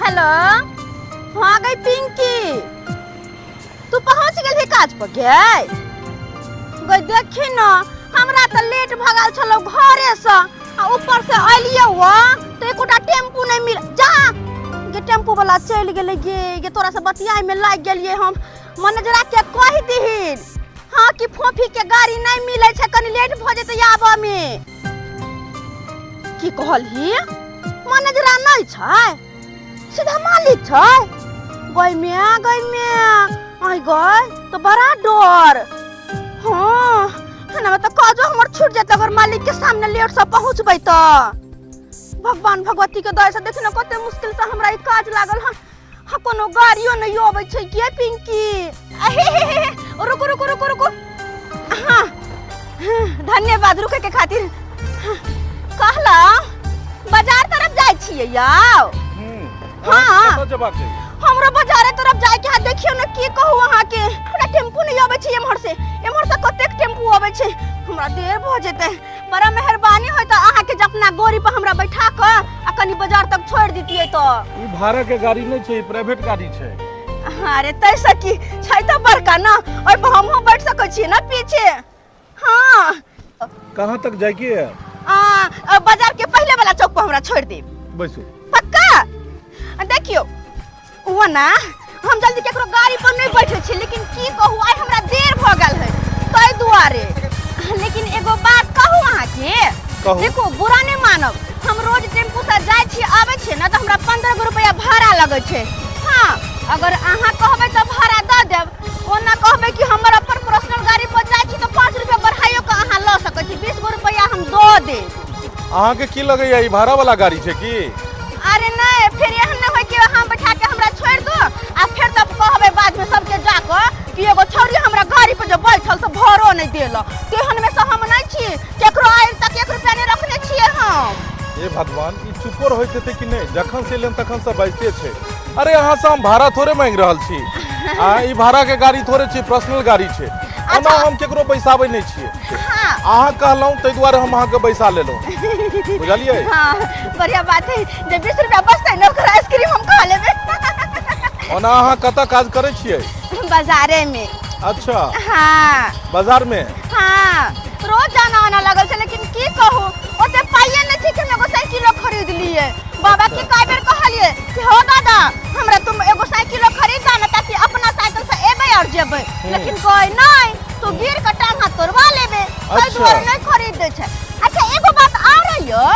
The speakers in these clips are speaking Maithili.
हेलो। हाँ गई पिंकी, तू पहुँच गेलही काज पर? गई गई देखी न, हमरा तऽ लेट भऽ गेल छलौ घरे से, आ ऊपर से अलियै वा तऽ एकोटा टेम्पू नहीं मिल जा गे, टेम्पू वाला चलि गेलै गे। गे तोरा से बतियाय में लागि गेलियै हम। मैनेजरा के कहि दीहिन हाँ कि फोफी के गाड़ी नहीं मिलै छै, कनी लेट भऽ जेतै आबऽ में। की कहलही? मैनेजरा नहीं छै, सीधा मालिक छै। गई में गई में आई गई तो बड़ा डर। हाँ ना तो काजो हमर छूट जेतै अगर मालिक के सामने लेट से पहुँचबै तऽ। भगवान भगवती के दया से देखी न कते मुश्किल से हमरा ई काज लागल। हाँ हाँ कोनो गाड़ियो नहीं अबै छै के पिंकी। अहे हे हे, रुको रुको रुको रुको। हाँ धन्यवाद रुके के खातिर। कहला बाजार तरफ जाइ छियै यौ? हाँ हमरो बाजारे तरफ जाय के है। देखियो न की कहू अहाँ के, हमरा टेम्पू नहीं अबै छै एम्हर से, एम्हर से कतेक टेम्पू अबै छै, हमरा देर भऽ जेतै। बड़ा मेहरबानी होय तऽ अहाँ के जे अपना गोरी पर हमरा बैठा कऽ आ कनी बाजार तक छोड़ि दितियै तऽ। ई भाड़ा के गाड़ी नहीं छै, ई प्राइवेट गाड़ी छै। अरे तै से की छै तऽ बड़का ना, ओहि पर हमहूँ बैठ सकै छियै ना पीछे। हाँ कहाँ तक जाय के है? आ बाजार के पहले वाला चौक पर हमरा छोड़ देब। बैसू। पक्का? देखियो वो ना हम जल्दी केकरो गाड़ी पर नहीं बैठे छी, लेकिन की कहू आइ हमरा देर भ गेल है ताहि दुआरे। लेकिन एगो बात कहू अहाँ के, देखो बुरा नहीं मानब, हम रोज टेम्पू से जाइ छी आबै छी ना तऽ हमरा 15 गो रुपया भाड़ा लगै छै। हाँ अगर अहाँ कहबै तऽ भाड़ा दऽ देब, ओना कहबै कि हमर अपन पर्सनल गाड़ी पर जाइ छी तऽ 5 रुपया बढ़ाइयो कऽ अहाँ लऽ सकै छी, 20 गो रुपया हम दऽ देब। अहाँ के की लगैया ई भाड़ा वाला गाड़ी छै की? अरे नहीं, फिर एहन नहीं होय कि अहाँ बैठा के हमरा छोड़ दो आ फिर तब कहबै बाद में सबके जाकऽ कि एगो छौरी हमरा गाड़ी पर जो बैठल से भाड़ो नहीं देलक। तेहन में से हम नहीं छी, केकरो आइ तक 1 रुपया नहीं रखने छियै हम। हे भगवान, ई चुपो रहैत हेतै कि नहि? जखन से एलन तखन से बाजिते छै। अरे अहाँ से हम भाड़ा थोड़े मांगि रहल छी, आ ई भाड़ा के गाड़ी थोड़े छै, पर्सनल गाड़ी छै। ओना हम केकरो बैसाबै नहि छियै। अहाँ कहलहुँ ताहि दुआरे हम अहाँके बैसा लेलहुँ, बुझलियै? हाँ बढ़िया बात है, जे 20 रुपया बचतै ने ओकरा आइसक्रीम हम खा लेबै। ओना अहाँ कतऽ काज करै छियै? बाजारे में। अच्छा। हाँ बाजार में? हाँ रोज जाना आना लगल छै, लेकिन की कहू ओते पाइए नहि छै कि हम एगो साइकिलो खरीद लियै। बाबा के कई बेर कहलियै कि हो दादा हमरा तुम एगो साइकिलो खरीद दा ना ताकि अपना साइकिल से एबै और जेबै, लेकिन कहै नहीं तू गिर के टांग हाथ तोड़वा लेबे, ताहि दुआरे नहीं खरीद दै छै। अच्छा एगो बात आ रही हो,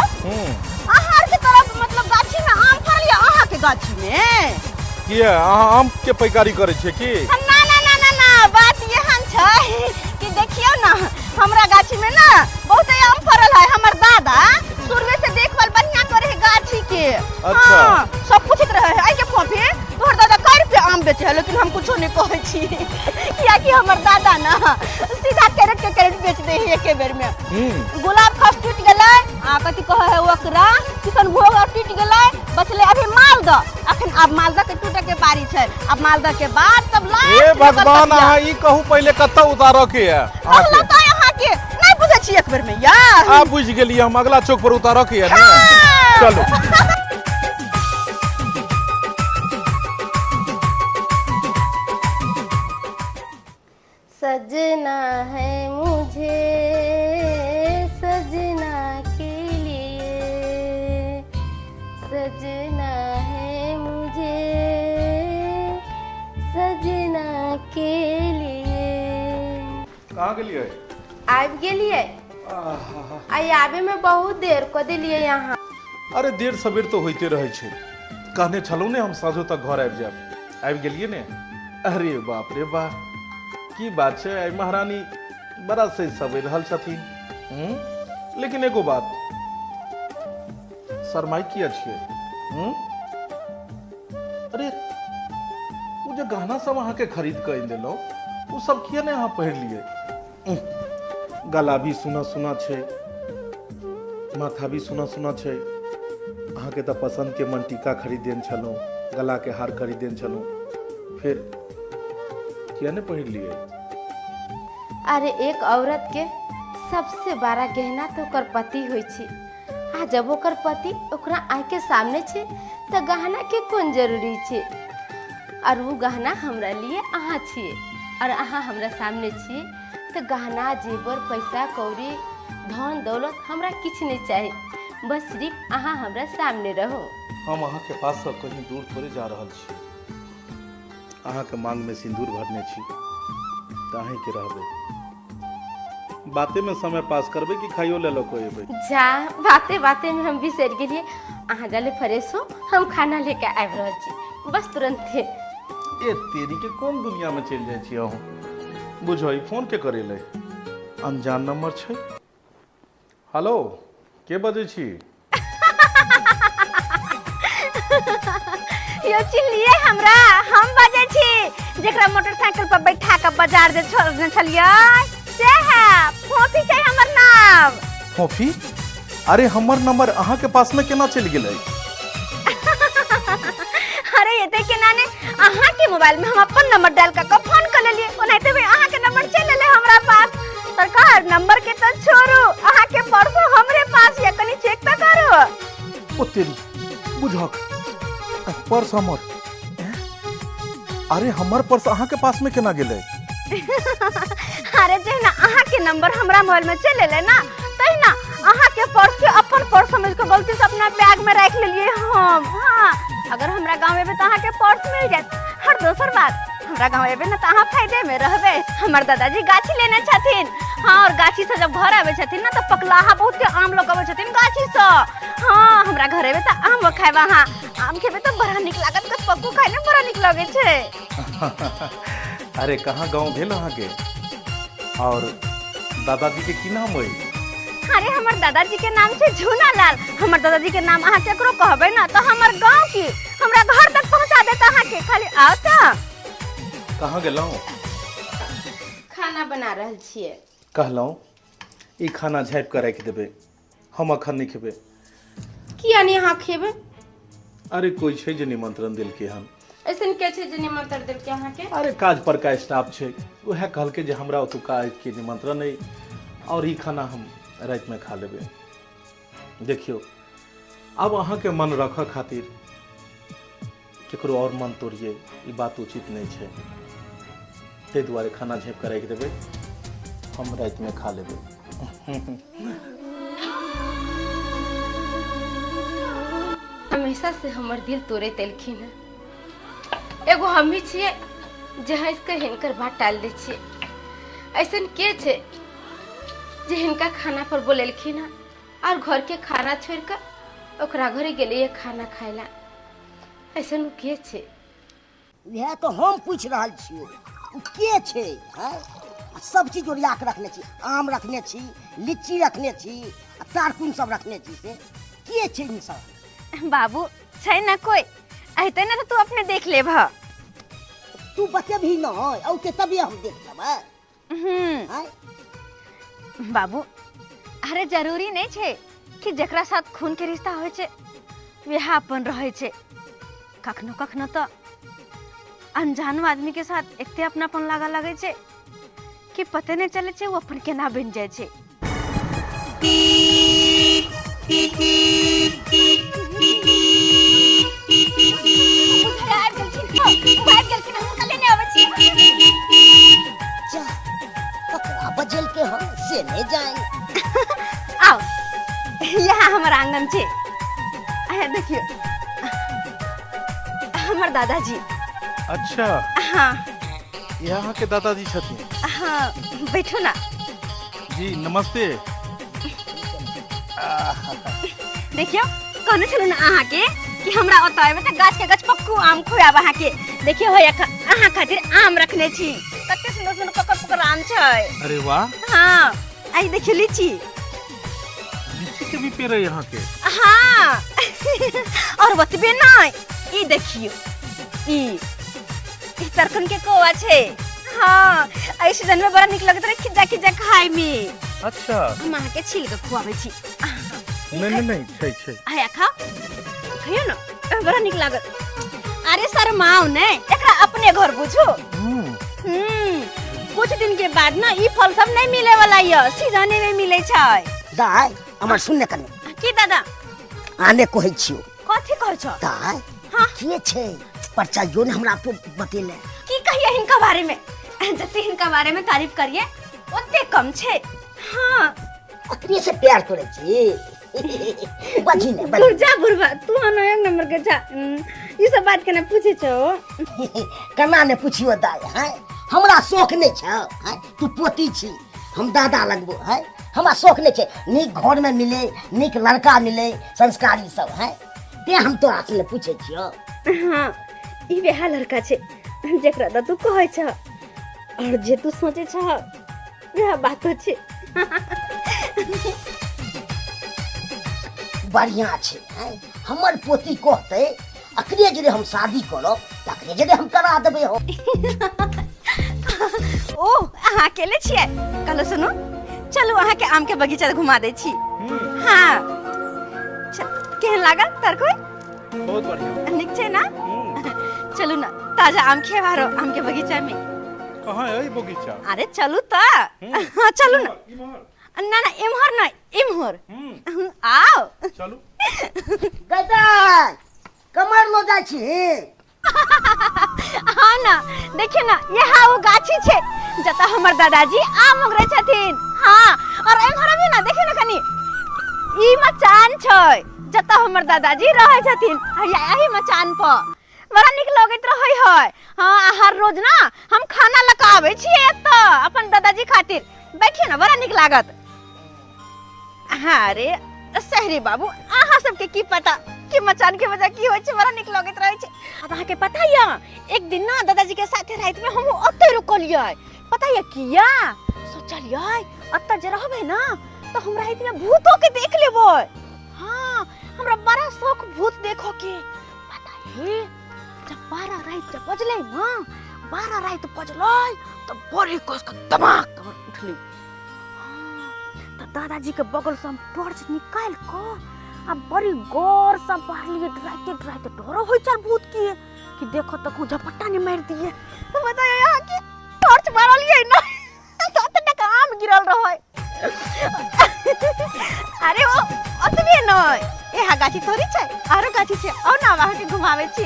अहाँ आर के तरफ मतलब गाछी में आम फड़ल या अहाँ के गाछी में? किया अहाँ आम के पैकारी करै छियै की? ना ना ना ना ना, बात एहन छै कि देखियौ ना हमरा गाछी में ना बहुत आम फड़ल है। हमर दादा शुरुए से देखभाल बढ़िया करे है गाछी के। अच्छा। हाँ, सब पूछैत रहे है, आई के फोफी तोहर दादा कै रुपया आम बेचे है, लेकिन हम कुछो नहीं कहै छी कियाकि हमर दादा ना सीधा कैरेट के कैरेट बेच दे है एके बेर में। गुलाब खस टूट गेलै आ कथी कहै है ओकरा किशनभोग टूट गेलै, बचलै अभी मालदह। अखन आब मालदह के टूटे के बारी छै, आब मालदह के बाद तब लास्ट हे भगवान, अहाँ ई कहू पहिले कतऽ उतारऽ के है? कहलहुँ तऽ अहाँ के नहीं बुझै छी एक बेर में यार। आ बुझि गेलियै हम, अगला चौक पर उतारऽ के है ने? चलू। सजना है मुझे सजना के लिए, सजना है मुझे सजना के लिए। कहाँ गेलियै? आबि गेलियै। आई आबे में बहुत देर कऽ देलियै यहाँ। अरे देर सबेर तऽ होइते रहै छै, कहने छलहुँ ने हम साँझो तक घर आबि जायब, आबि गेलियै ने। अरे बाप रे बाप, की बात छै, आइ महारानी बड़ा सही सबेर रहल छथिन। लेकिन एगो बात, शरमाइ किया छियै? अरे ओ जे गहना सब अहाँके खरीद कऽ आनि देलहुँ ओ सब किया नहि अहाँ पहिर लियै? गला भी सुना सुना छै, माथा भी सुना सुना छै। अहाँके तऽ पसन्द के मनटीका खरीद देने छलहुँ, गला के हार खरीद देने छलहुँ, फिर किया नहीं पहिर लिए? अरे एक औरत के सबसे बड़ा गहना तो ओकर पति होइ छै, आ जब ओकर पति ओकरा आँख के सामने छै तऽ गहना के कोन जरूरी छै। और वो गहना हमरा लिए अहाँ छियै और अहाँ हमरा सामने छियै, तऽ गहना जेवर पैसा कौड़ी धन दौलत हमरा किछु नहीं चाही, बस सिर्फ अहाँ हमरा सामने रहो। हम अहाँ के पास से कहीं दूर थोड़े जा रहल छी, अहाँ के मांग में सिंदूर भरने छी तऽ अहीं के रहबै। बाते में समय पास करबै कि खाइयो ले लो कोई एबै? जा बाते बाते में हम बिसरि गेलियै, अहाँ जाले फ्रेश हो, हम खाना लेके आबि रहल छी बस तुरंते। ए तेरी के कोन दुनिया में चलि जाइ छी अहूँ? बुझो ई फोन के करेलै, अनजान नंबर छै। हेलो, के बजै छी? यो चिन्हलियै हमरा? हम बजै छी जेकरा मोटरसाइकिल पर बैठा के बाजार जे छोड़ने छलियै से है, फोफी छै हमर नाम। फोफी? अरे हमर नंबर अहाँ के पास में केना चलि गेलै? अरे एते केना ने, अहाँ के मोबाइल में हम अपन नंबर डाल के फोन कर लेलियै, ओनाहिते भी अहाँ के नंबर चलि एलै हमरा पास। सरकार नंबर के तो छोड़ू, अहाँ के परसों हमरे पास या कनी चेक तो करू। ओ तेरी बुझक पर्स हमर, अरे हमर पर्स अहाँ के पास में केना गेलै? अरे जहिना अहाँ के नंबर हमरा मोबाइल में चलि एलै ना, तहिना अहाँ के पर्स के अपन पर्स समझ के गलती से अपना बैग में राखि लेलियै हम। हाँ, अगर हमरा गाँव एबै तऽ अहाँ के पर्स मिल जायत। और दोसर बात, हमरा गाँव एबै ना तऽ अहाँ फायदे में रहबै। हमर दादाजी गाछी लेने छथिन। हाँ, और गाछी से जब घर आबै छथिन ना तऽ पकलाहा बहुत के आम लऽ के अबै छथिन गाछी से। हाँ, हमरा घर एबै तऽ आम खायब अहाँ, आम खेबै तऽ बड़ा नीक लागत, गछपक्कू खाय में बड़ा नीक लगै छै। अरे कहाँ गाँव भेल अहाँ के? और दादाजी के की नाम है? अरे हमर दादाजी के नाम छै झूना लाल। हमर दादाजी के नाम अहाँ केकरो कहबै ना तऽ हमर गाँव की हमरा घर तक पहुँचा देत अहाँ के, खाली आओ तऽ। कहाँ गेलहुँ? खाना बना रहल छियै। कहलहुँ ई खाना झाँपि कऽ राखि देबै, हम अखन नहि खेबै। किया नहीं अहाँ खेबै? अरे कोई छै जे निमंत्रण देलकै हन। ऐसन के छै जे निमंत्रण देलकै अहाँ के? अरे काज पर का स्टाफ छै, उएह कहलकै जे हमरा ओतुका के निमंत्रण अइ और ई खाना हम राति में खा लेबै। देखियौ आब अहाँ के मन रखऽ खातिर केकरो और मन तोड़िए ई बात उचित नहीं छै, ताहि दुआरे खाना झाँपि कऽ राखि देबै, हम राति में खा लेबै। हमेशा से हमर दिल तोड़ैत एलखिन हँ, एगो हम ही छियै जे हँसि कऽ हिनकर बात टालि दै छियै। ऐसन के छै जे हिनका खाना पर बोलेलखिन हँ और घर के खाना छोड़ि कऽ ओकरा घरे गेलियै खाना खाय ला, ऐसन के छै? इएह तऽ हम पूछि रहल छियौ, के छै? सब चीज ओरिया के रखने छी, आम रखने छी, लीची रखने छी, तारकुन सब रखने छी, से के छै ई सब? बाबू छै ना कोई, अहते ना तो तू अपने देख लेब। तू बतेबही न औते तभी हम देख लेबै। बाबू अरे जरूरी नहीं छै कि जकरा साथ खून के रिश्ता होइ छै वएह अपन रहै छै। कखनो कखनो तो अनजानो आदमी के साथ एते अपनापन लागऽ लगै छै कि पते नहीं चलै छै वो अपन केना बनि जाइ छै। बजल के हम से नहीं जाए। आओ यहाँ हमर आंगन छै, देखियो हमर दादाजी। अच्छा हाँ, यहाँ के दादाजी छथिन। हाँ बैठो ना। जी नमस्ते। देखियो कहने छलहुँ ना अहाँ के कि हमरा ओतऽ एबै तऽ गाछ के गछपक्कू आम खुआब अहाँ के। देखियो होया अहाँ खातिर आम रखने छी, कते सुंदर सुंदर पकड़ पकड़ आम छै। अरे वाह। हाँ आई देखियो लीची, लीची के भी पेड़ है यहाँ के। हाँ और बतबे नहीं, ई देखियो ई तरकन के कौआ छै। हाँ एहि सीजन में बड़ा निक लगैत रहे खिज्जा खिज्जा खाय में। अच्छा हम अहाँ के छील के खुआबै छी। नहीं नहीं नहीं छै छै, आया खाओ, खइयो ना, बड़ा निक लागत। अरे शर्माओ ने, एकरा अपने घर बुझो। कुछ दिन के बाद ना ई फल सब नहीं मिले वाला ये, सीजने में मिले छै। दाय हमर सुन ने कने। की दादा? आने कहै छियो। कथी कहै छ ताय हां के छै परचाइयो ने हमरा बतेले की कहिए हिनका बारे में जते हिनका बारे में तारीफ करिए ओते कम छै। हां अकरे से प्यार करे छी बाजी ने दूर जा बुढ़वा तू अनो एक नंबर के जा ई सब बात केना पूछे छौ केना ने पूछियो दाय हैं हमरा शौक नहीं छौ हैं तू पोती छी हम दादा लगबो हैं हमरा शौक नहीं छै नीक घर में मिले नीक लड़का मिले संस्कारी सब हैं ते हम तोरा से पूछे छियो। हां ई वएह लड़का छै जेकरा द तू कहै छ और जे तू सोचे छ वएह बात छै। बढ़िया छै हमर पोती कहते अकरे जे हम शादी करब तकरे जे हम करा देबै हो। ओ अहाँ अकेले छियै कहलो सुनू चलू अहाँ के आम के बगीचा घुमा दै छी। हां केहन लागल तरकोई बहुत बढ़िया नीक छै ना चलू ना ताजा आम खेबारो आम के बगीचा में। कहाँ है बगीचा? अरे चलू त हां चलू ना ना ना इम्हर ना इम्हर आओ चलू गदा कमर लो जाइ छी। हाँ ना देखिए ना यहाँ वो गाछी छे जता हमर दादाजी आम उगरै छथिन। हाँ और एम्हर भी ना देखिए ना कनी ई मचान छै जता हमर दादाजी रहै छथिन यही मचान पर बड़ा निक लगैत रहै है। हाँ हर रोज ना हम खाना लऽ आबै छियै एतऽ अपन दादाजी खातिर बैठिए ना बड़ा निक लागत। हाँ रे शहरी बाबू अहाँ सबके की पता कि मचान के वजह की होय छै बड़ा निक लगैत रहै छै। अब अहाँ के पता या एक दिन ना दादाजी के साथे रात में हम ओतै रुकलियै पता या किया सोचलियै ओतऽ जे रहबै ना तो हम रात में भूतो के देख लेबै। हाँ हमरा बड़ा शौक भूत देखो के पता है जब 12 रात जब बजलै ना 12 रात बजलै तो बड़ी कस के दिमाग हमर उठलै। हाँ तो दादाजी के बगल से हम टॉर्च निकाल के आ बड़ी गौर से बाहरलिए डराइते डराइते डरो होइ छल भूत के कि देखो तक झपट्टा नहीं मार दिए बताइए यहाँ के टॉर्च मारलिए ना तो अतने का आम गिरल रहै। अरे ओ ओतबे नै यहाँ गाछी थोड़ी छै आरो गाछी छै और ना अहाँ के घुमाबै छी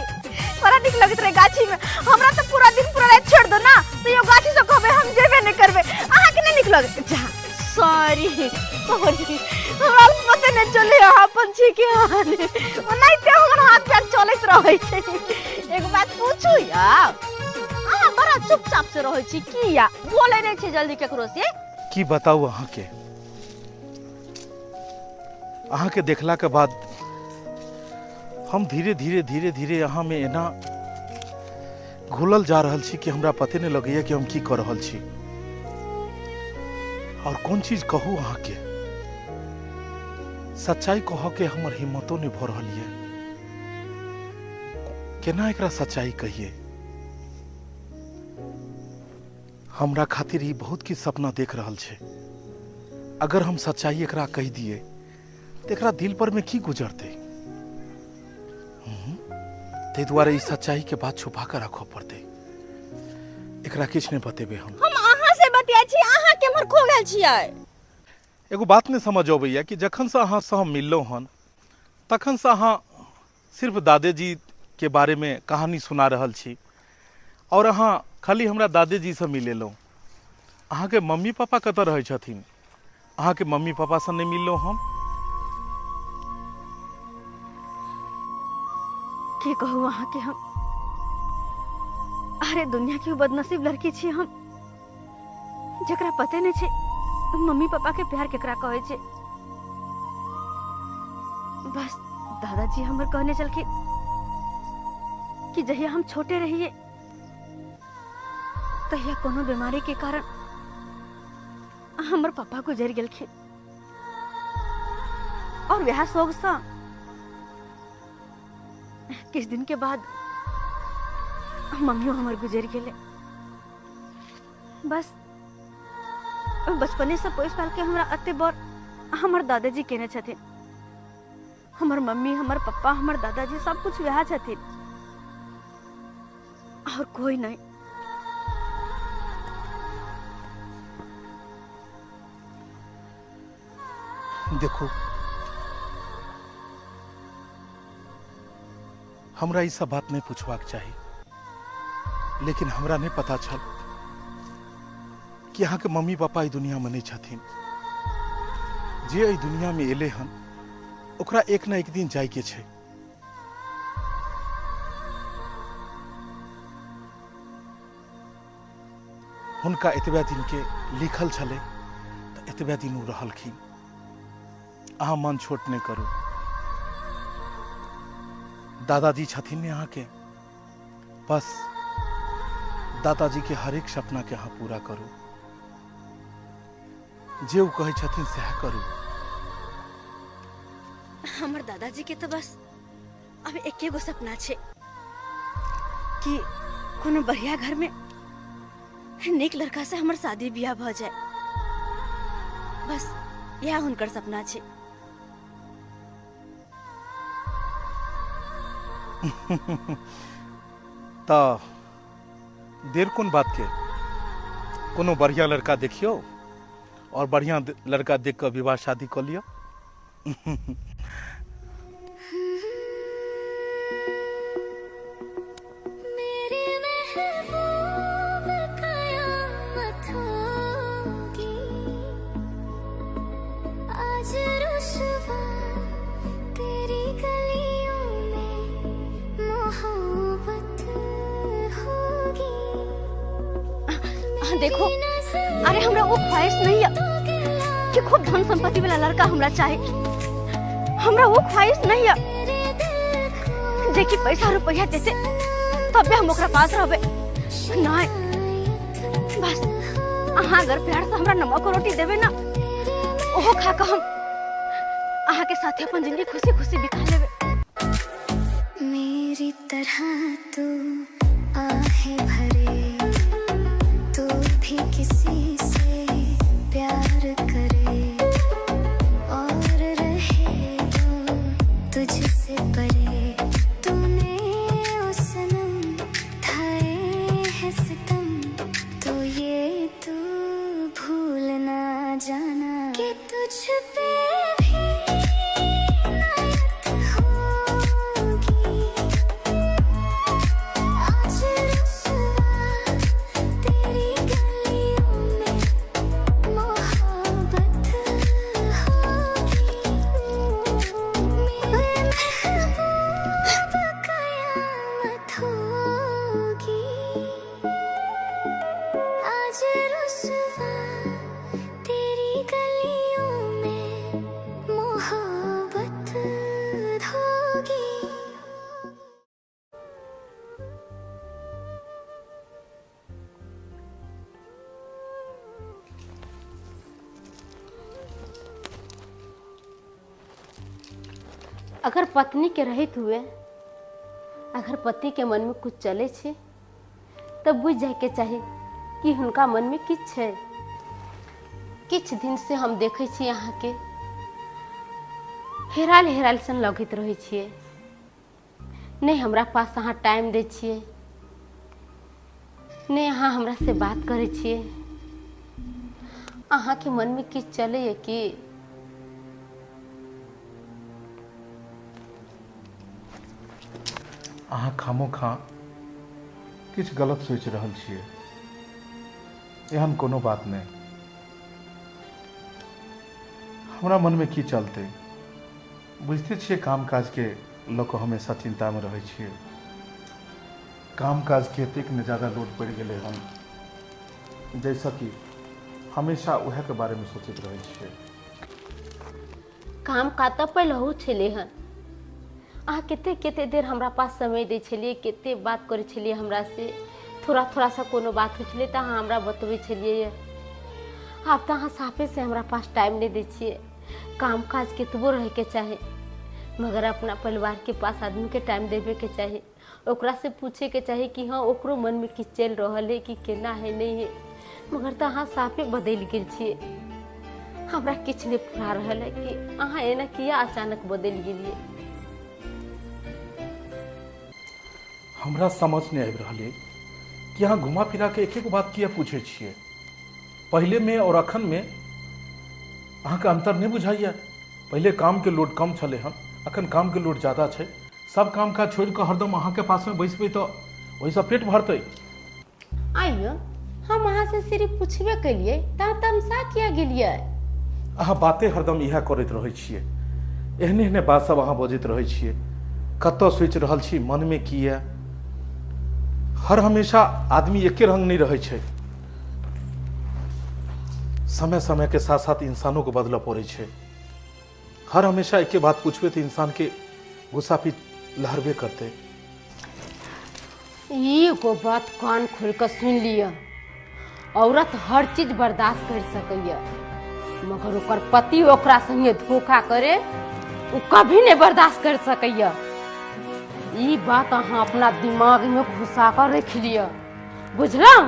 बड़ा निक लगैत रहे गाछी में हमरा तो पूरा दिन पूरा रात छोड़ दो ना तो यो गाछी से कहबै हम जेबे नहीं करबै अहाँ के नहीं निक लगै जा सॉरी सॉरी हमरा पते नहीं चले अहाँ अपन छी के ओनाहिते हमर हाथ पैर चलैत रहै छै। एक बात पूछू यार अहाँ बड़ा चुपचाप से रहै छी किया बोलै नहीं छी जल्दी केकरो से? की बताऊ अहाँ के देखला के बाद हम धीरे धीरे धीरे धीरे अहाँ में एना घुलल जा रहल छी कि हमरा पते नहीं लगैया कि हम की कर रहल छी और कौन चीज कहू अहाँ के सच्चाई कह के हमर हिम्मतो नहीं भ रहल ये केना एकरा सच्चाई कहिए। हमरा खातिर ई बहुत किछु सपना देख रहल छै अगर हम सच्चाई एकरा कहि दिए तो एकरा दिल पर में की गुजरते ताहि दुआरे ई सच्चाई के बात छुपा के राखऽ पड़तै एकरा किछु नहीं बतेबै हम अहाँ से बतिया छी अहाँ केम्हर खो गेल छियै। एगो बात नहीं समझ अबैया कि जखन से अहाँ से हम मिललहुँ हन तखन से अहाँ सिर्फ दादाजी के बारे में कहानी सुना रहल छी और अहाँ खाली हमरा दादाजी से मिलेलहुँ। अहाँ के मम्मी पापा कतऽ रहै छथिन? अहाँ के मम्मी पापा से नहीं मिललहुँ हम। की कहू अहाँ के हम अरे दुनिया की बदनसीब लड़की छी हम जकरा पते नहीं छै मम्मी पापा के प्यार केकरा कहै छै। बस दादाजी हमर कहने छलखिन कि जहिया हम छोटे रहिए तहिया कोनो बीमारी के कारण हमर पापा गुजर गेलखिन और वह शोक से किछ दिन के बाद मम्मियों हमर गुजर गेले। बस बचपने से पोस पाल के हमरा अते बड़ हमर दादाजी केने छथिन। हमर मम्मी हमर पप्पा हमर दादाजी सब कुछ वह छथिन और कोई नहीं। देखो हमरा ई सब बात नहीं पूछबाक चाही, लेकिन हमरा नहीं पता छल कि अहाँ के मम्मी पापा ई दुनिया में नहीं छथिन। जे एहि दुनिया में एले हन ओकरा एक न एक दिन जाय के छै। हुनका एतबे दिन के लिखल छलै तऽ एतबे दिन ओ रहलखिन। अहाँ मन छोट नहीं करू। दादाजी छथिन ने अहाँके, बस दादाजी के हरेक सपना के अहाँ पूरा करू। जे ओ कहै छथिन सएह करू। हमर दादाजी के तो बस अब एके गो सपना छै कि कोनो बढ़िया घर में नीक लड़का से हमर शादी ब्याह भ जाए, बस यह हुनकर सपना छै। त देर कोन बात के, कोनो बढ़िया लड़का देखियो और बढ़िया लड़का देख कर विवाह शादी कर लियो। मेरे महबूब कयामत होगी, आज रुसवा तेरी गलियों में मोहब्बत होगी। देखो, अरे हमरा वो ख्वाहिश नहीं है कि खूब धन संपत्ति वाला लड़का हमरा चाहे। हमरा वो ख्वाहिश नहीं है जे कि पैसा रुपया देते तबे हम ओकरा पास रहबे। नहीं, बस अहाँ अगर प्यार से हमरा नमक रोटी देबे ना, ओहो खा के हम अहाँ के साथे अपन जिंदगी खुशी खुशी बिता लेबे। मेरी तरह तू आहे भरे, तू भी किसी से प्यार करे और रहे वो तुझसे परे। तूने ओ सनम ढाए है सितम, तो ये तू भूल ना जाना कि तुझ पे भी इनायत होगी। आज रुसवा तेरी गलियों में मोहब्बत होगी। मेरे महबूब कयामत होगी, आज रुसवा तेरी गलियों में मोहब्बत होगी। अगर पत्नी के रहित हुए अगर पति के मन में कुछ चले छे तब बुझ जाए के चाही कि हुनका मन में किछ छै। किछ दिन से हम देखै छी अहाँ के हेरायल हेरायल सन लगैत रहै छियै। नहीं हमरा पास अहाँ टाइम दै छियै, नहीं अहाँ हमरा से बात करै छियै। अहाँ के मन में किछ चलैए कि? अहाँ खामोखा किछु गलत सोचि रहल छियै, एहन कोनो बात नहि। हमरा मनमे की चलतै बुझिते छियै, काम काजके लऽ कऽ हमेशा चिन्तामे रहै छियै। काम काजके एतेक ने ज्यादा लोड पड़ि गेलै हन जाहिसँ कि हमेशा उएहके बारेमे सोचैत रहै छियै। काम काज तऽ पहिलहु छलै हन। अहाँ कते कते देर हमरा पास समय दै छलियै, कते बात करै छलियै हमरा से। थोड़ा थोड़ा सा कोनो बात होइ छलै तऽ अहाँ हमरा बतबै छलियै। आब तऽ अहाँ साफे से हमरा पास टाइम नहि दै छियै। काम काज कतबो रहैके चाही, मगर अपना परिवारके पास आदमीके टाइम देबेके चाही। ओकरा से पूछेके चाही कि हाँ ओकरो मनमे की चलि रहल है, कि केना है नहीं है। मगर तऽ अहाँ साफे बदलि गेल छियै। हमरा किछु नहि फुरा रहल है कि अहाँ एना किया अचानक बदलि गेलियै। हमरा समझ नहीं आबि रहल है कि अहाँ घुमा फिरा के एक एक बात किया पूछै छियै। पहले में और अखन में अहाँके अंतर नहीं बुझाइए। पहले काम के लोड कम छलै हन, अखन काम के लोड ज़्यादा छै, सब काम काज छोड़ि कऽ हरदम अहाँके पासमे बैसबै तऽ ओहिसँ पेट भरतै? आइयो हम अहाँ से सिर्फ पूछबे केलिए त तमसा किया गेलिए? अहाँ बाते हरदम इएह करैत रहै छियै, एहने एहने बात सब अहाँ बजैत रहै छियै। कतऽ सोचि रहल छी, मनमे की यऽ? हर हमेशा आदमी एके रंग नहि रहै छै, समय समय के साथ साथ इंसानों के बदलऽ पड़ै छै। हर हमेशा एके बात पूछबै तऽ इंसान के गुस्सा भी लहरबे करतै। एगो बात कान खोल कऽ सुन लिअ, औरत हर चीज बर्दाश्त कर सकैया, मगर ओकर पति ओकरा संगे धोखा करे ओ कभी नहीं बर्दाश्त कर सकैया। ई बात अहाँ अपना दिमाग में घुसा कर रख लिअ, बुझलहुँ?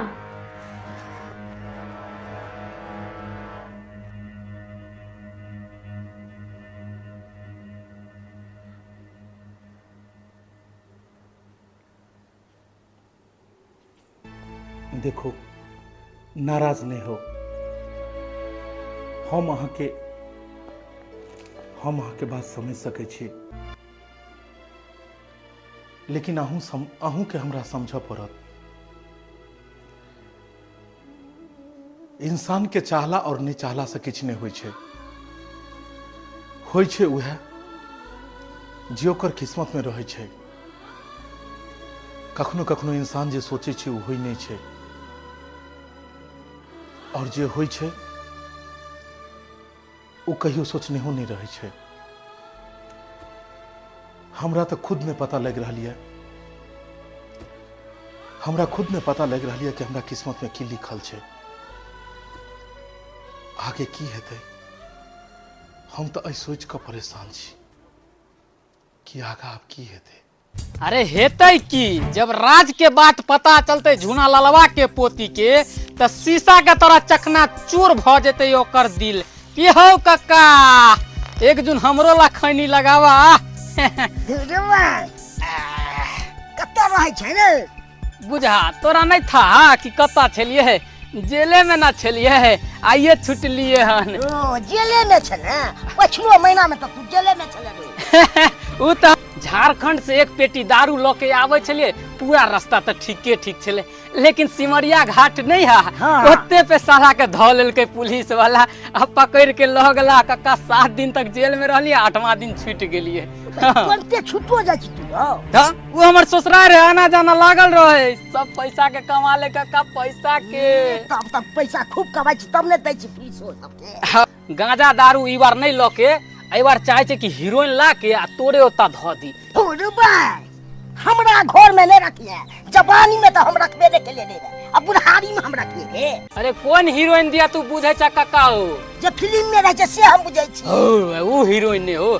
देखो, नाराज नहीं हो, हम अहाँके बात समझ सकै छी, लेकिन अहूँके हमरा समझऽ पड़त। इंसान के चाहला और नहीं चाहला से किछु नहि होइ छै, होइ छै उएह जे ओकर किस्मत में रहै छै। कखनो कखनो इंसान जे सोचै छै ओ होइ नहि छै, और जे होइ छै ओ कहियो सोचनेहो नहि रहै छै। हमरा तऽ खुद नहि पता लागि रहल यऽ, हमरा खुद नहि पता लागि रहल यऽ कि हमरा किस्मत में की लिखल छै, आगे की हेतै। हम तऽ एहि सोचि कऽ परेशान छी कि आगा आब की हेतै। अरे हेतै की, जब राज के बात पता चलते झूना ललवा के पोती के त शीशा के तरह चकना चूर भ जेतै ओकर दिल। की हौ कक्का, एक जुन हमरो ला खैनी लगावा। कतऽ रहै छै रे? बुझा तोरा नहीं था कि कतऽ छलिए है? जेले में ना छलिए है, आइए छुटलिए हन। ओ जेले में छले, पछलो महीना में त तू जेले में छले रे। उ त झारखंड से एक पेटी दारू ल के आबै छलिए, पूरा रास्ता त ठीके ठीक छले, लेकिन सिमरिया घाट नहीं है, हाँ। ओते पे साला के धऽ लेलकै पुलिस वाला आ पकड़ के लऽ गेला। कक्का 7 दिन तक जेल में रहलिए, 8वां दिन छूट गेलिए। तुरंते छूटो जाइ छी तू? त वो हमर ससुराल रहे, आना जाना लागल रहे, सब पैसा के कमा ले कक्का, पैसा के। तब तब पैसा खूब कमाइ छी तब ने दै छी पुलिस सबके। गांजा दारू ई बार नहीं लऽ के, एहि बार चाहे छै कि हीरोइन ला के आ तोरे ओता धऽ दी। हमरा घर में नहीं रखिए, जवानी में तो हम रखबे नहीं के लिए, अब बुढ़ारी में हम रखिए रे। अरे कौन हीरोइन दिया तू बुझे छ कक्का? हो जे फिल्म में रहे से हम बुझे छी। ओ वो हीरोइन नहीं हो,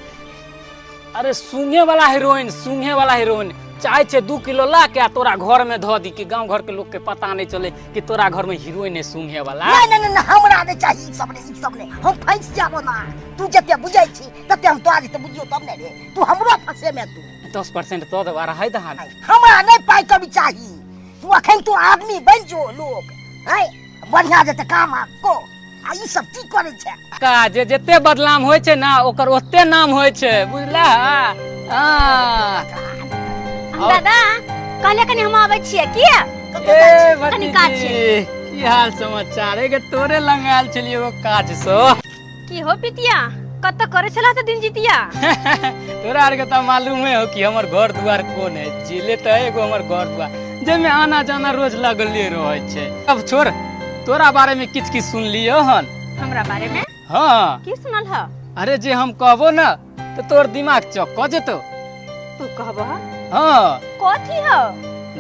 अरे सूंघे वाला हीरोइन, सूंघे वाला हीरोइन चाहे छे 2 किलो ला के तोरा घर में धो दी कि गांव घर के लोग के पता नहीं चले कि तोरा घर में हीरोइन है सूंघे वाला। नहीं नहीं नहीं, हमरा नहीं चाहिए ई सब, नहीं ई सब नहीं, हम फंस जाबो ना। तू जते बुझै छी तते हम तोरा जते बुझियो तब ने रे, तू हमरो फंसे में तू 10% तो दबा रहा है दहान। हमरा नहीं पाई कभी चाहिए, तू अखन तू आदमी बन जो लोग है बढ़िया जते काम आ को आ ई सब की करै छै का? जे जते बदनाम होय छै ना ओकर ओते नाम होय छै, बुझला? हां दादा कहले कनी हम आबै छियै, किया कनी काज छै। की हाल समाचार? एगे तोरे लंग आयल छलियै एगो काज सो। की हो पितिया, कत करे छला त दिन जितिया? तोरा आर के त मालूम है हो कि हमर घर दुआर कोन है। जेले त एगो हमर घर दुआर जेमे आना जाना रोज लगले रहै छै। अब छोड़, तोरा बारे में किछ किछ सुन लियो हन। हमरा बारे में? हाँ। की सुनल ह? अरे जे हम कहबो ना त तोर दिमाग चौक क जेतो। तू कहबो? हाँ। कथी हो?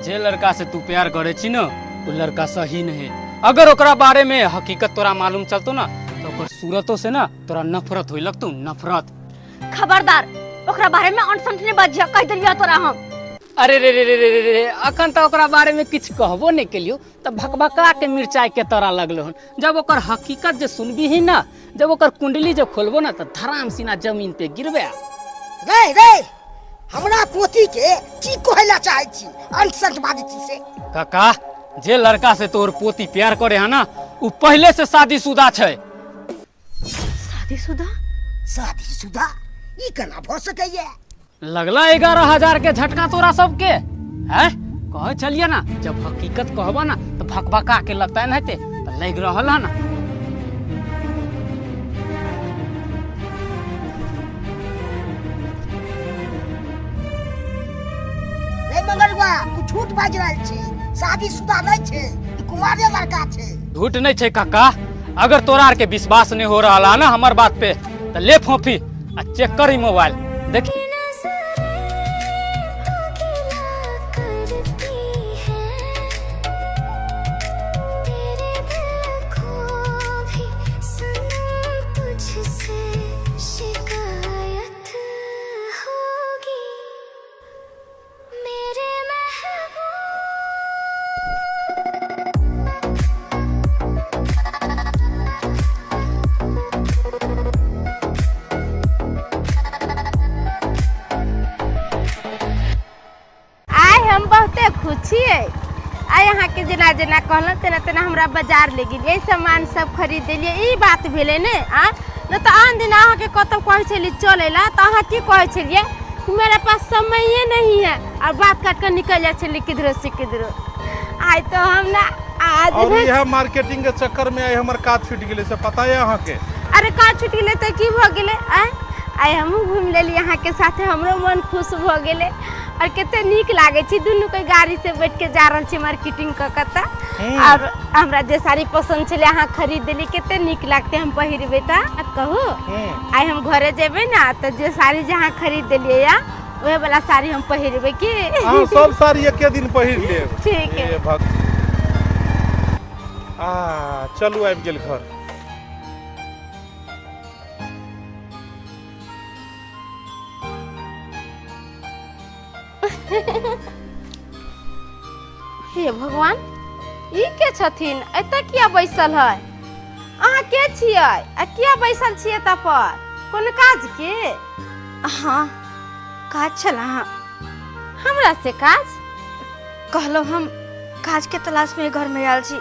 जे लड़का से तू प्यार करे छी न वो लड़का सही नहीं। अगर ओकरा बारे में हकीकत तोरा मालूम चलतो ना तो ओकर सूरतों से ना तोरा नफरत होई लगतो, नफरत। खबरदार, ओकरा बारे में अनसंठ नहीं बाजिया, कह देलियो तोरा हम। अरे रे रे रे रे रे, अखन त ओकरा बारे में किछ कहबो नहीं केलियो त भकभका के मिर्चाई के तोरा लगलो हन। जब ओकर हकीकत जे सुनबी ही ना, जब ओकर कुंडली जे खोलबो ना त धराम सीना जमीन पे गिरबे। रे रे, हमरा पोती के की कहला चाहे छी? अनसंठ बाजै छी से। काका, जे लड़का से तोर पोती प्यार करे है ना उ पहले से शादीशुदा छै। शादीशुदा? शादीशुदा ई केना भ सकैया? लगला 11,000 के झटका तोरा सबके हैं। कहे चलिए ना, जब हकीकत कहबा ना तो भकभका के लगता है नहते तो लग रहल है ना। रे मंगलवा तू झूठ बाजि रहल छी, शादीशुदा नहीं छै, ई कुमारे लड़का छै। झूठ नहीं छै काका, अगर तोरा आर के विश्वास नहीं हो रहा ना हमार बात पे तो ले फोफी आ चेक कर मोबाइल देख। आइ अहाँ के जेना जेना कहलहुँ तेना तेना हमरा बाजार ले गेलियै, सामान सब खरीद देलियै। ई बात भेलै ने। आ न तऽ आन दिन अहाँके कतौ कहै छलियै चलै ला तऽ अहाँ की कहै छलियै कि मेरा पास समये नहीं है, और बात काट कऽ निकल जाइ छलियै किधरो से किधरो। आइ तो हम ना आज और यह मार्केटिंग के चक्कर में आइ हमर काज छूटि गेलै से पता है अहाँके। अरे काज छूटि गेलै तऽ की भऽ गेलै? आइ हमहूँ घुमि लेलियै अहाँके साथे, हमरो मन खुश भऽ गेलै और कते नीक लागै छै दुनू के गाड़ी से बैठ के जा रहल छी मार्केटिंग कऽ कऽ तऽ। और हमरा जे साड़ी पसंद छलै अहाँ खरीद देली, कते नीक लागतै हम पहिरबै तऽ। कहू आइ हम घरे जेबै ना तऽ जे साड़ी जे अहाँ खरीद देलियै या वएह वाला साड़ी हम पहिरबै की? अहाँ सब साड़ी एके दिन पहिर लेब। ठीक है। आ चलू आबि गेल घर। हे भगवान, ई के छथिन? एतऽ किया बैसल है? अहाँ के छियै आ किया बैसल छियै एतऽ पर? कोनो काज के? हाँ काज छल। अहाँ हमरा से काज? कहलहुँ हम काज के तलाश में घर में आयल छी,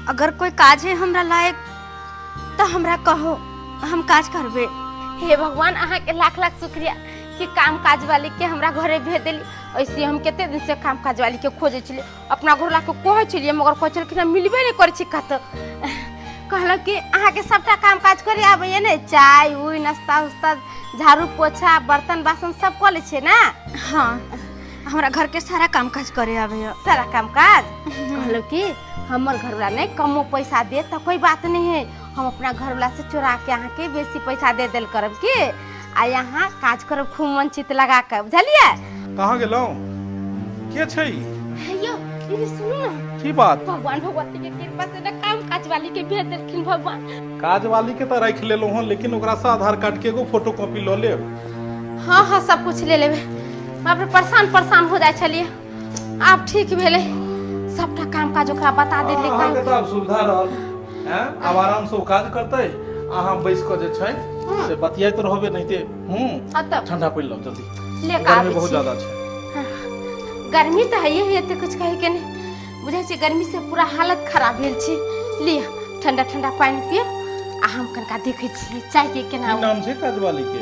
अगर कोई काज है हमरा लायक तो हमरा कहो, हम काज करबे। हे भगवान, अहाँ के लाख लाख शुक्रिया कि काम काज वाली के हमरा घरे भेज देली। ऐसे हम कते दिन से काम काज वाली के खोजे छलियै, अपना घर ला के कहै छलियै मगर कहै छलखिन हम मिलबे नहीं करै छी कतौ। कहलक कि अहाँके सबटा काम काज करे आबैया ने, चाय उय नाश्ता उस्ता झाड़ू पोछा बर्तन बासन सब कऽ लै छियै ने? हाँ हमरा घर के सारा काम काज करे आबैया। सारा काम काज? कहलक कि हमर घरवाला नहीं कमो पैसा दे तो कोई बात नहीं है, हम अपना घरवाला से चोरा के अहाँके बेसी पैसा दे देल करब की आ यहाँ काज करब खूब मन चित लगा के, बुझलियै? कहाँ गेलहुँ? के छै? यो ई सुनू ना। की बात? भगवान भगवती के कृपा से ना काम काज वाली के भेज देलखिन भगवान। काज वाली के तो राखि लेलहुँ हन, लेकिन ओकरा से आधार कार्ड के एगो फोटो कॉपी लऽ लेब। हाँ हाँ सब कुछ ले लेबै। बाप रे परेशान परेशान हो जाइ छलियै, आब ठीक भेलै सबटा काम काज ओकरा बता देलियै। अहाँके तऽ आब सुविधा रहल हैं, आब आराम से ओ काज करतै, अहाँ बैस कऽ जे छै से बतियाइत रहबै नहीं ते। ठंडा पानि लाउ जल्दी, ले के गर्मी आबै बहुत छी। ज्यादा छै। गर्मी तऽ है ही, एते कुछ कहे के नहीं बुझै छी, गर्मी से पूरा हालत खराब भेल छी। लिअ ठंडा ठंडा पानि पियो आ हम कनका देखै छी चाय के केना। की नाम छै काज वाली के?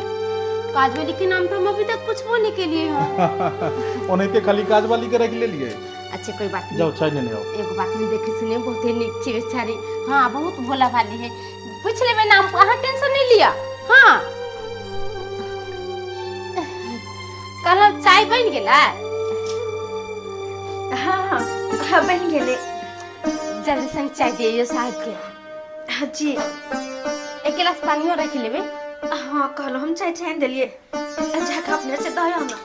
काज वाली के नाम तो हम अभी तक पूछबो नहीं केलिए हन। ओनाहिते खाली काज वाली के राखि लेलियै। अच्छा कोई बात नहीं, जाउ चाय नेने आउ। एगो बात नहीं, देखे सुने बहुत ही नीक छी बेचारी। हाँ बहुत भोला भाली है, पूछ लेबै नाम, अहाँ टेंशन नहीं लिअ। हाँ कहलहुँ चाय बनि गेलै? हाँ हाँ हाँ बनि गेलै। जल्दी से चाय दियौ साहब के। हाँ जी। एक गिलास पानियो राखि लेबै। हाँ कहलहुँ हम चाय छानि देलियै, जाकऽ अपने से दऽ आउ ना।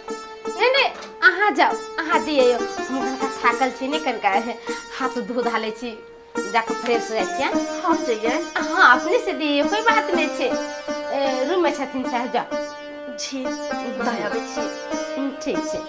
नहीं नहीं अहाँ जाउ, अहाँ दियौ, हम कनका थाकल छी ने, कनका हाथ धो धा लै छी, जाकऽ फ्रेश हो जाइ छी। हम जइयै? हाँ अपने से दियौ, कोई बात नहीं छै। रूम में छथिन साहब, जाउ। जी दऽ आबै छी। ठीक छै।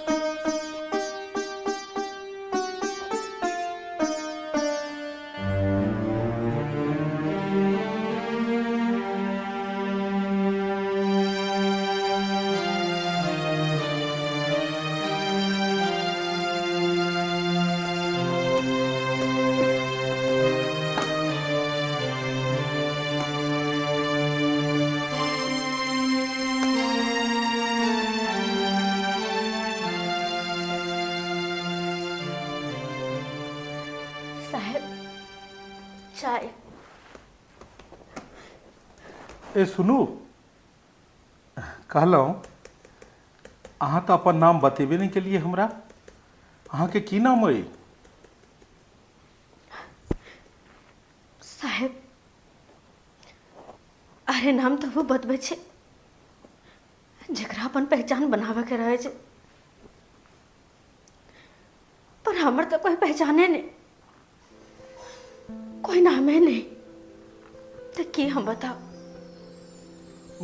चाय। ए सुनू, कहलहुँ अहाँ तऽ अपन नाम बतेबे नहि केलियै हमरा। अहाँके की नाम अइ? साहेब, अरे नाम तऽ वो बतबै छै जकरा अपन पहचान बनाबे के रहै छै, पर हमर तऽ कोई पहचाने नहीं, कोई नामे नहीं, तो की हम बताओ?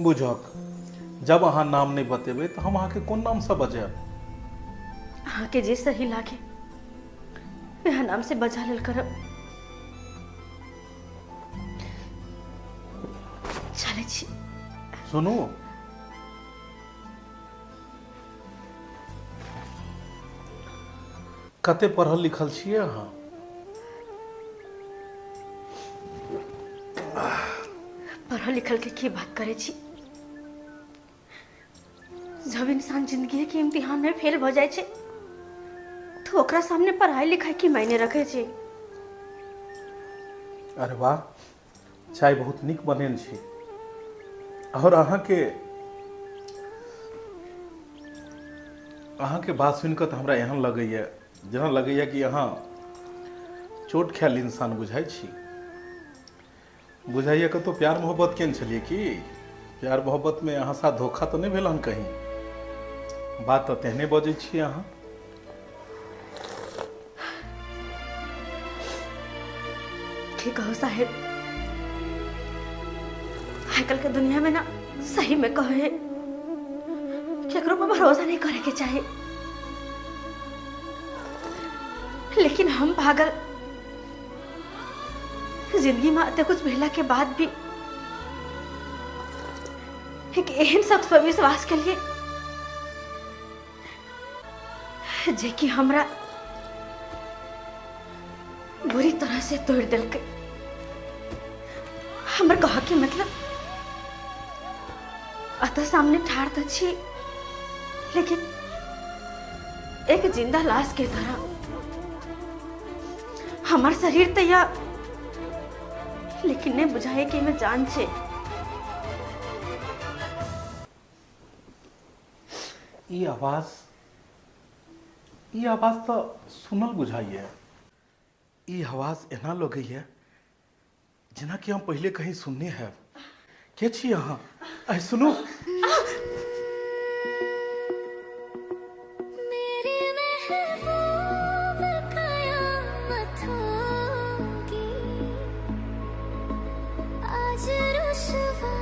बुझक, जब अहाँ नाम नहीं बतेबै तऽ हम अहाँके कोन नामसँ बजायब? अहाँके जे सही लागे वएह नाम से बजा लेल करब। चलै छी। सुनू, कते पढ़ल लिखल छियै अहाँ? पढ़ल लिखल के की बात करै छी? जब इंसान जिंदगी के इम्तिहान में फेल भ जाइ छै तो ओकरा सामने पढ़ाई लिखाई की मायने रखे छै। अरे वाह, चाय बहुत नीक बनेने छी। और अहाँके अहाँके बात सुनि कऽ तऽ हमरा एहन लगैया जेना लगैया कि अहाँ चोट खायल इंसान बुझाइ छी। बुझाइया कतौ प्यार मोहब्बत केने छलियै की? प्यार मोहब्बत में अहाँ साथ धोखा तऽ नहि भेल हन कहीं? बात तऽ तेहने बजै छी अहाँ। की कहू साहेब, आइ काल्हि के दुनिया में ना सही में कहे केकरो पर भरोसा नहीं करे के चाही, लेकिन हम पागल जिंदगी में अते कुछ भेला के बाद भी एक एहन शख्स पर विश्वास के लिए जे कि हमरा बुरी तरह से तोड़ दिलकै। हमर कह के मतलब अतः सामने ठाढ़ तो छी, लेकिन एक जिंदा लाश के तरह हमार शरीर तो या, लेकिन नहीं बुझाए कि मैं जान छे। ई आवाज तो सुनल बुझाइए। ई आवाज एना लगैए जेना कि हम पहले कहीं सुनने है। के छी अहाँ? ऐ सुनू, मेरे महबूब कयामत होगी, आज रुसवा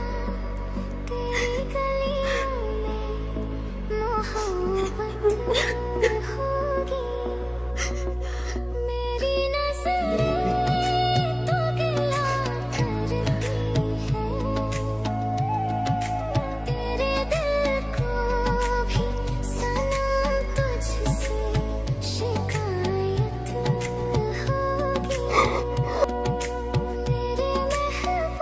तेरी गलियों में मोहब्बत होगी, मेरी नजरें तो गिला करती है, तेरे दिल को भी सनम तुझसे शिकायत होगी, मेरे महबूब।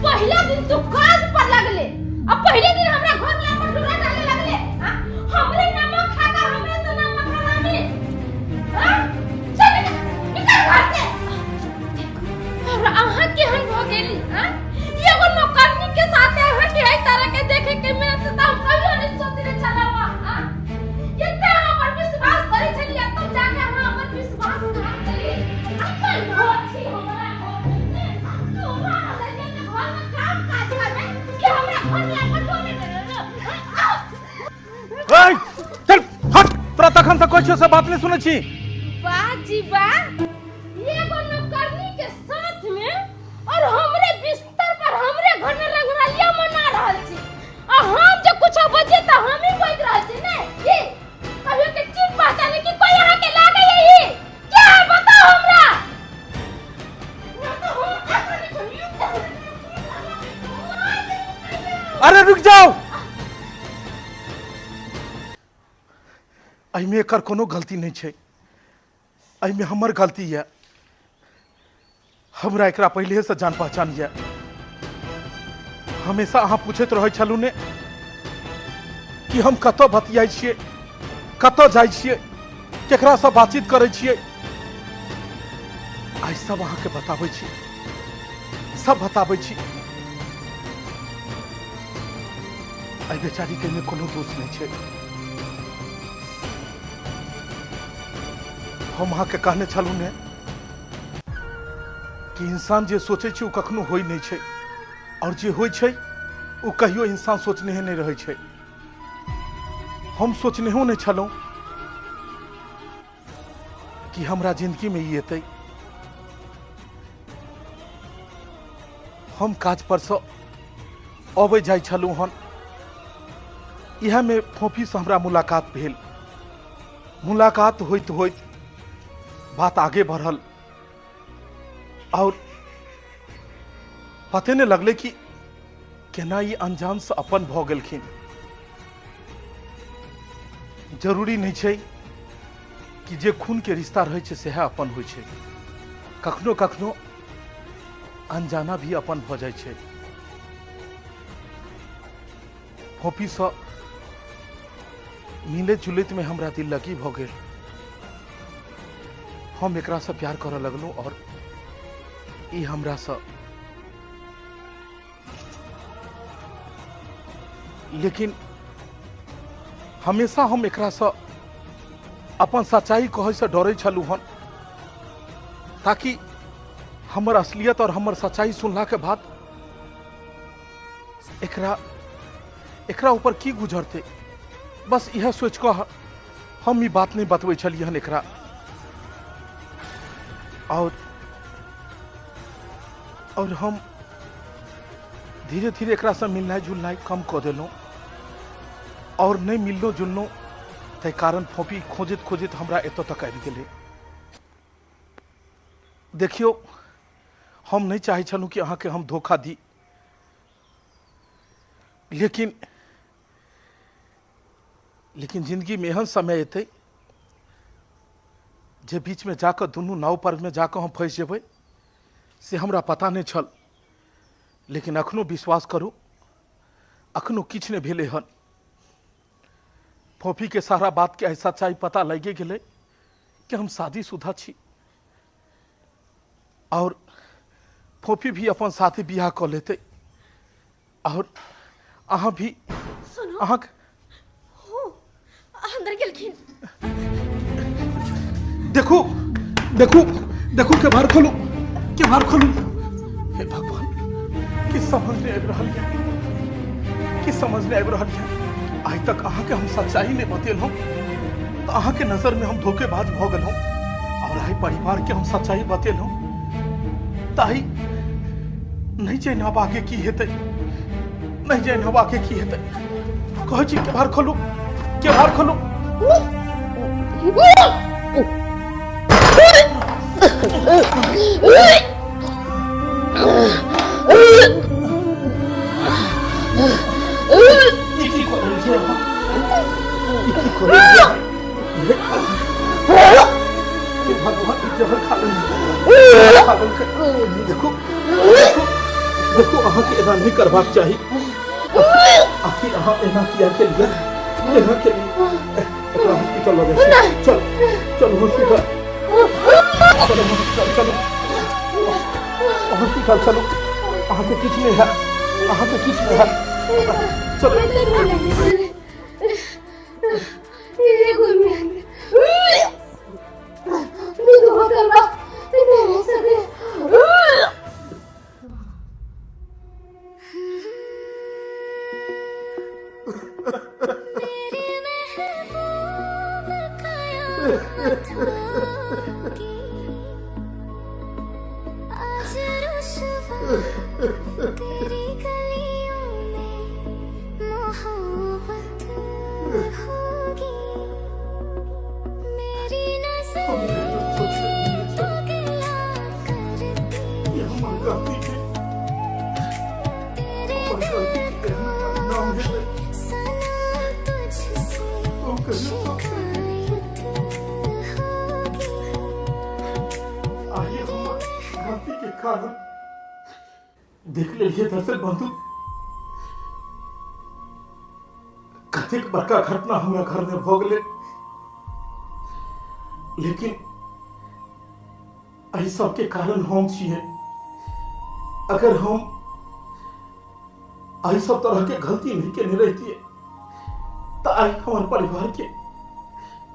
पहला दिन तू काज पर लगले आ पहले दिन हमरा घर में अपन डोरा डाले लगले। हमरे नमक खा के हमरे से नमक हरामी। हां, चल निकल घर से। और अहाँ केहन भ गेली? हां, एगो नौकरनी के साथ अहाँ के एहि तरह के देखे के मेरा से त हम कहियो नहीं सोचने छलहुँ। हां, एते अहाँ पर विश्वास करै छलियै तब जाके अहाँ अपन विश्वास घात करी। अपन घर छी हमरा घर तोरा लगे के घर में काम काज करबै कि हमरा घर में अपन डोले। ए चल हट, तोरा तखन से कहै छियौ से बात नहि सुनै छी। वाह जी वाह, एगो नौकरनी के साथ में और हमरे बिस्तर पर हमरे घर में रंगरलिया मना रहल छी, आ हम जे कुछ बजे त हम ही बोल रहल छी ने। की कहियो के चीज पहचाने कि कोई अहाँ के लागे यही क्या है बताओ हमरा। ना तो हम ऐसा नहीं करियो। अरे रुक जाओ, एहिमे एकर कोनो गलती नहीं छै। एहिमे हमर गलती यऽ। हमरा एकरा पहिले से जान पहचान यऽ। हमेशा अहाँ पूछैत रहै छलहुँ ने कि हम कतऽ बतियाइ छियै, कतऽ जाइ छियै, केकरासँ बातचीत करै छियै। आइ सब अहाँके बताबै छी, सब बताबै छी। एहि बेचारीके एहिमे कोनो दोष नहि छै। हम अहाँके कहने छलहुँ ने कि इंसान जे सोचै छै ओ कखनो होइ नहि छै, और जे होइ छै ओ कहियो इंसान सोचनेहे नहि रहै छै। हम सोचनेहो नहि छलहुँ कि हमरा जिंदगीमे ई एतै। हम काज पर से अबै जाइ छलहुँ हन, इएहमे फोफीसँ हमरा मुलाकात भेल। मुलाकात होइत होइत बात आगे बढ़ल और पते नहीं लगले कि केना ई अनजान से अपन भऽ गेलखिन। जरूरी नहीं छै कि जे खून के रिश्ता रहै छै सएह अपन होइ छै, कखनो कखनो अनजाना भी अपन भऽ जाइ छै। फोफीसँ मिलैत जुलैत में हमरा दिल लगी भऽ गेल। हम एकरासँ प्यार करऽ लगलहुँ और ई हमरासँ, लेकिन हमेशा हम एकरासँ अपन सच्चाई कहैसँ डरै छलहुँ हन, ताकि हमर असलियत और हमर सच्चाई सुनलाके बाद एकरा एकरा ऊपर की गुजरतै, बस इएह सोचि कऽ हम ई बात नहीं बतबै छलियै हन एकरा। और हम धीरे धीरे एकरासँ मिलनाइ जुलनाइ कम कऽ देलहुँ और नहीं मिललहुँ जुललहुँ, ताहि कारण फोफी खोजैत खोजैत हमरा एतऽ तक आबि गेलै। देखियौ, हम नहीं चाहै छलहुँ कि अहाँके हम धोखा दी, लेकिन लेकिन जिंदगीमे एहन समय एतै जे बीचमे जाकऽ दुनू नाव पर में जाकऽ हम फँसि जेबै से हमरा पता नहीं छल। लेकिन अखनो विश्वास करू, अखनो किछु नहि भेलै हन। फोफी के सारा बात के सच्चाई पता लगे गेलै कि हम शादीशुदा छी और फोफी भी अपन साथी बियाह कऽ लेतै और अहाँ भी। अहाँ अंदर गेलखिन। देखू देखू देखू, के बाहर खोलू, के बाहर खोलू। हे भगवान, कि समझ नहीं आबि रहल यऽ, कि समझ नहीं आबि रहल यऽ। आइ तक अहाँके हम सच्चाई नहीं बतेलहुँ तऽ अहाँके नजर में हम धोखेबाज भऽ गेलहुँ, और आइ परिवार के हम सच्चाई बतेलहुँ तऽ आइ नहीं जानि आब आगे की हेतै, नहीं जानि आब आगे की हेतै। कहै छी के बाहर खोलू, के बाहर खोलू। देखो देखो, अहाँके एना नहीं करबाक चाही। आखिर अहाँ एना किया केलियै, एना केलियै? एकरा हॉस्पिटल लऽ जाइ छी। चल चल हॉस्पिटल, चलो हॉस्पिटल, चलो हॉस्पिटल, चलो। अहाँके किछु नहीं है, अहाँके किछु नहीं है, चलो। तेरी गलियों में मोहब्बत होगी, मेरी नजरें तो गिला करती, तेरे दिल को भी सनम तुझसे शिकायत होगी। लागल। देख लेलियै दर्शक बंधु, कतेक बड़का घटना हमरा घर में भऽ गेलै। लेकिन एहि सबके कारण हम छियै। अगर हम एहि सब तरह के गलती नहीं केने रहितियै तऽ आइ हमर परिवार के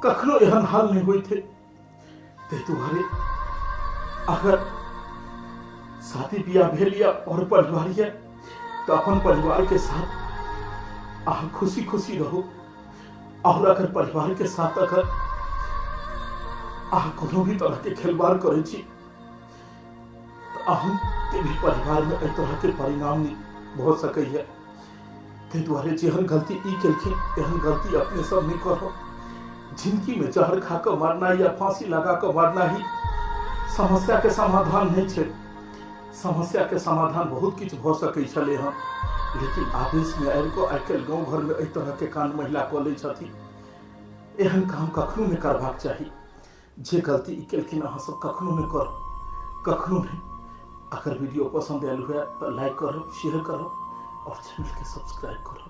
कखनो एहन हाल नहीं होइत है। ताहि दुआरे अगर शादी बियाह भेल या और परिवार ये तो अपन परिवार के साथ अहाँ खुशी खुशी रहो। और अगर परिवार के साथ अगर अहाँ कोनो भी तरह के खिलवाड़ करै छी तो अहूँ के भी परिवार में एहि तरह के परिणाम नहीं भऽ सकैए। ताहि दुआरे जेहन गलती ई केलखिन एहन गलती अपने सब नहीं करब। जिंदगी में जहर खा कऽ मरना या फांसी लगा कऽ मरना ही समस्या के समाधान नहीं छै। समस्या के समाधान बहुत किछु भऽ सकै छलै हँ, लेकिन आवेश में आबि कऽ आइ काल्हि गाँव घर में एहि तरह के कांड महिला कऽ लै छथिन। एहन काम कखनो नहि करबाक चाही। जे गलती ई केलखिन अहाँ सब कखनो नहि करब, कखनो नहीं। अगर वीडियो पसंद आयल हुए तो लाइक करब, शेयर करब और चैनल के सब्सक्राइब करब।